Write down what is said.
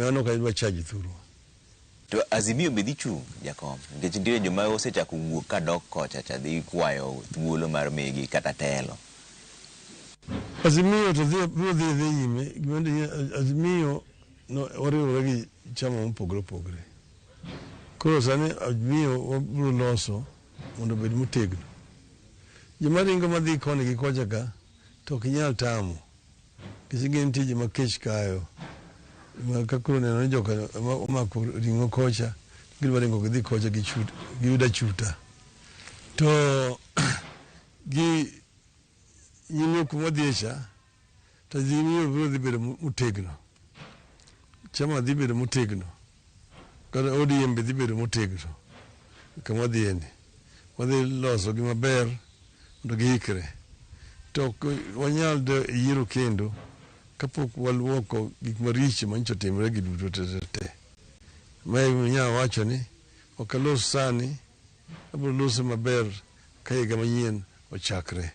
Omiyo an ok adwa chaji thurwa. To Azimio be dhi chung' jakom nikech nitie joma osechako wuok ka dok kocha cha dhi kwayo thuolo mar migi kata telo. Azimio to dhi biro dhi dhi nyime gima ndi Azimio no wariwore gi chama mopogore opogore. Koro sani Azimio wabiro loso mondo obed motegno. Joma ringo madhi koni gi kocha ka to ok inyal tamo. Nikech gin nitie joma kech kayo. Ma ka koro oneno ni joka omako ring'o kocha, gidwa ringo gidhi kocha gichut, giyud achuta. To gi nyime kuma wadhiye cha, to Azimio biro dhi bedo motegno. Chama dhi bedo motegno. Kata ODM be dhi bedo motegno kama wadhiye ni. Wadhi loso gi maber mondo giikre. To ok wanyal dhi e yiero kendo kapok waluoko gik maricho manyocha otimore gi duto te te te. Ma e gima inyalo wacho ni ok alos sani, abiro lose maber ka higa manyien ochakre.